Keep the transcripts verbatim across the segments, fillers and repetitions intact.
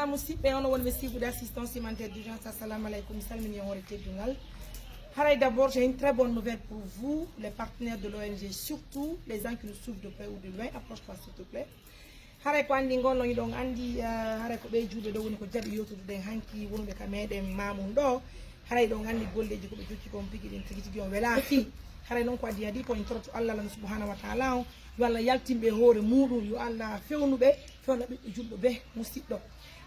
Musidɓe, onon wonɓe siifude assistance humanitaire d'urgence, assalamu alaikum, mi salmini on hoore teddungal. Haray, d'abord, j'ai une très bonne nouvelle pour vous, les partenaires de l'O N G, surtout les gens qui nous suivent de près ou de loin, approche-toi s'il te plaît. Haray ko anndi ngol non, hiɗon anndi, eh, haray ko ɓee juulɓe ɗoo woni ko jaɓi yewtude ɗen hanki, wonɓe ka meɗen Mamoun ɗoo. Haray hiɗon anndi golleeji ko ɓe jokki kon pigi ɗin tigi tigi on welaa fii. Haray non ko adii adii ko en toroto Allah lan subhanahu wa ta'ala on, yo Allah yaltin ɓe e hoore muuɗum, yo Allah fewnu ɓe, fewna ɓiɗɗo julɗo bee musidɗo.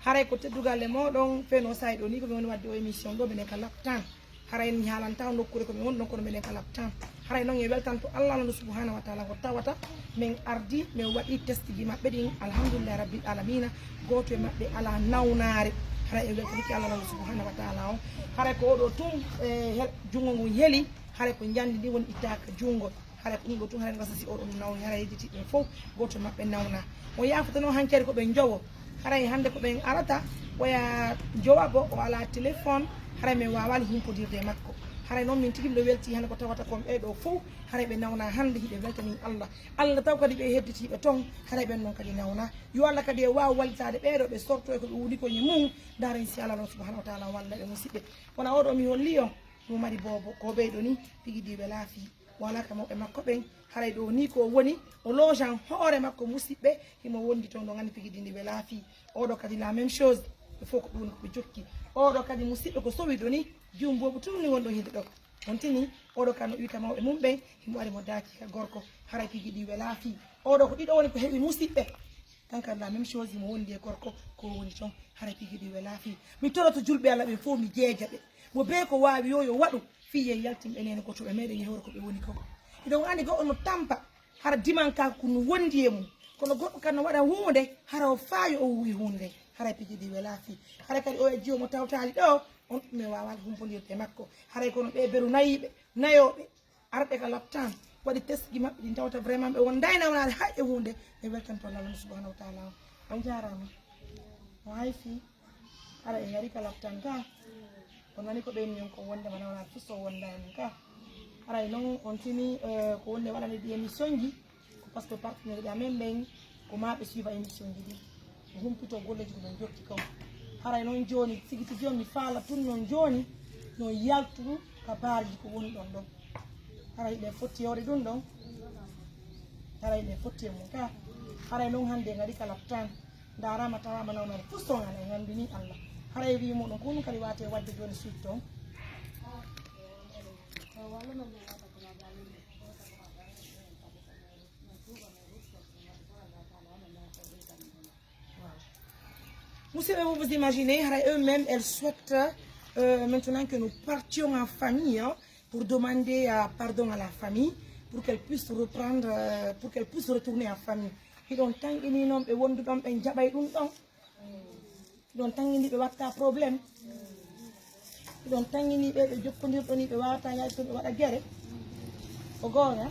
Haray ko teddugal e mooɗon, fewno saa'i ɗoo nii ko mi woni waɗde o émission ɗoo, minen ka laptan. Haray mi haalanta on nokkuure ko mi woni ɗon, kono minen ka laptan. Haray non en weltanto Allah non subhanahu wa ta'ala ko tawata min ardi, min waɗi testiji maɓɓe ɗin, alhamdulillahi rabbil alamina, gooto e maɓɓe alaa nawnaare. Haray en weltanike Allah non subhanahu wa ta'ala on. Haray ko oo ɗoo tun, eh, hel-, junngo ngun heli, haray ko njandi ndin woni ittaaka junngo. Haray ko ɗum ɗoo tun, haray ngasa si oɗon nawni, haray yejjiti ɓen fow, gooto maɓɓe nawna. On yaafoto non hanki ko ɓen jowo. Haray hannde ko ɓen arata, oya jowa bo, o alaa téléphone, haray min waawaali humpodirde e makko. Haray non min tigi miɗo weltii hannde ko tawata kon ɓee ɗoo fow, haray ɓe nawna hannde, hiɓe weltanii Allah. Allah taw kadi ɓe hedditiiɓe ton, haray ɓen non kadi nawna. Yo Allah kadi e waaw wallitaade ɓee ɗoo ɓe sorto e ko ɓe woni kon e mum, ndaaren si Allah non subhanahu wa ta'ala walla ɓe musidɓe. Kono oo ɗoo mi holli on, mo mari boobo, ko ɓee ɗoo ni, tigi ɗi ɓe laafii. Wala ka mawɓe makko ɓen, haray ɗoo nii ko o woni, o loojan hoore makko musidɓe, himo wondi ton ɗon anndi tigi ɗi ndi welaa fii. Oo ɗoo kadi la même chose, ɓe fow ko ɗum woni ko ɓe jokki. Oo ɗoo kadi musidɓe ko sowi ɗoo nii, juum boobu tun ni wonɗon hinde ɗoo. On tini, oo ɗoo kadi no iwi ka mawɓe mum ɓen, himo ari mo daaki ka gorko, haray tigi ɗi welaa fii. Oo ɗoo ko ɗiɗo woni ko heɓi musidɓe. Kankan la même chose, himo wondi e gorko, ko woni ton, haray tigi ɗi welaa fii. Mi toroto julɓe Allah ɓen fow, mi jeeja ɓe. Mo bee ko waawi yo, yo waɗu. Fii yen yaltin ɓe neene ko to ɓe meeɗen e hoore ko ɓe woni kon. Hiɗon anndi goɗɗo no tampa, hara dimanka ko no wondi e mum. Kono goɗɗo kan no waɗa huunde, hara o faayo o wuwi huunde nden. Haray piiji ɗi welaa fii. Haray kadi o e jiwo mo tawtaali ɗoo, on ɗum e waawaali humpondirde e makko. Haray kono ɓee beru nayiiɓe, nayooɓe, arɓe ka laptaan, waɗi test ji maɓɓe ɗin tawata vraiment ɓe wondaay nawnaare hay e huunde, ɓe weltanto Laamɗo subhanahu wa taala on. On jaaraama. No hay fii. Hara en ari ka laptan ka. On nani ko ɓeyni on ko wonde ma nawnaare fof so wonda en ka. Haray non on tini, eh, ko wonde waɗande ɗi émission ji, ko parce que partenaire ji amen ɓen, ko ma ɓe suiva émission ji ɗi. Ɓe humpito golleji ko ɓen jokki kon. Haray non jooni, tigi tigi on mi faala tun non jooni, no yaltu ka baaji ko woni ɗon ɗon. Haray ɓe fotti yewde ɗum ɗon. Haray ɓe fotti e mum ka. Haray non hannde en ari ka laptan. Ndaaraama tawaama nawnaare fof son ana e nganndini Allah. Haray wi'i muɗum ko ɗum kadi waate waɗde jooni suuɗi toon. Waaw. Musidɓe, vous vous imaginez, haray eux-mêmes, elles souhaitent, euh, maintenant que nous partions en famille, hein, pour demander, euh, pardon à la famille, pour qu'elle puisse reprendre, euh, pour qu'elle puisse retourner en famille. Hiɗon tanƴini non ɓe wonduɗon ɓen jaɓay ɗum ɗon. Hiɗon tanƴini ɓe watta problème. Hiɗon tanƴini ɓe ɓe jokkondirɗon ni ɓe wawata yaade toon ɓe waɗa gere. Ko goonga.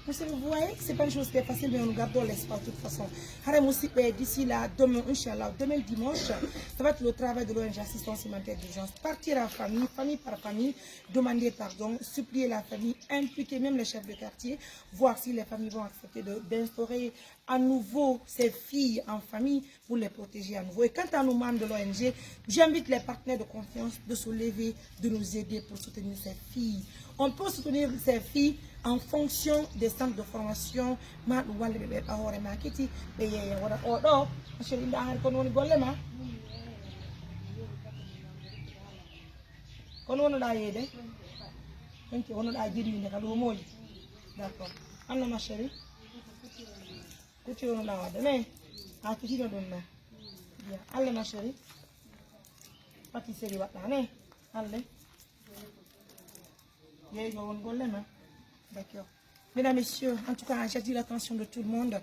Musidɓe, vous voyez, c'est pas une chose qui est facile, mais on garde l'espoir de toute façon. Haray musidɓe, d'ici là, demain, inchallah, demain dimanche, ça va être le travail de l'O N G Assistance Humanitaire d'Urgence. Partir en famille, famille par famille, demander pardon, supplier la famille, impliquer même les chefs de quartier, voir si les familles vont accepter de, d'instaurer à nouveau ces filles en famille pour les protéger à nouveau. Et quant à nous, membres de l'O N G, j'invite les partenaires de confiance de se lever, de nous aider pour soutenir ces filles. On peut soutenir ces filles en fonction des centres de formation. Ma ɗum walle ɓe ɓe ɓahoore ma kiti, ɓe yeeya wona o ɗo. Monsieur Linda, hari kono woni golle ma? Kono wonoɗa yeeyde? Konki wonoɗa jeliwinde ka luumooji? D'accord. Anno ma chérie? Kuti wonoɗa waɗde, ne? A fitino ɗum na? Bien. Alle ma chérie? Pâtisserie waɗɗa, ne? Alle? Yeeygo won golle ma? D'accord. Mesdames, Messieurs, en tout cas, j'attire l'attention de tout le monde.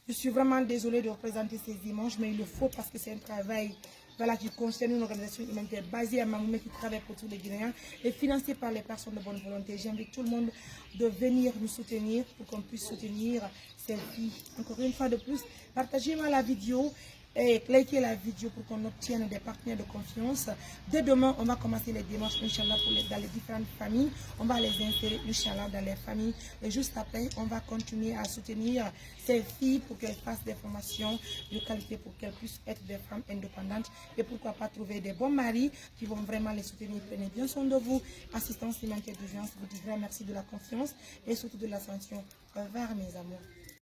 Je suis vraiment désolée de représenter ces images, mais il le faut parce que c'est un travail, voilà, qui concerne une organisation humanitaire basée à Mamoumé qui travaille pour tous les Guinéens et financée par les personnes de bonne volonté. J'invite tout le monde de venir nous soutenir pour qu'on puisse soutenir ces filles. Encore une fois de plus, partagez-moi la vidéo. Et likez la vidéo pour qu'on obtienne des partenaires de confiance. Dès demain, on va commencer les démarches, Inch'Allah, pour les, dans les différentes familles. On va les insérer, Inch'Allah, dans les familles. Et juste après, on va continuer à soutenir ces filles pour qu'elles fassent des formations de qualité, pour qu'elles puissent être des femmes indépendantes. Et pourquoi pas trouver des bons maris qui vont vraiment les soutenir. Prenez bien soin de vous. Assistance humanitaire d'urgence vous dit grand merci de la confiance et surtout de l'attention. Au revoir, mes amours.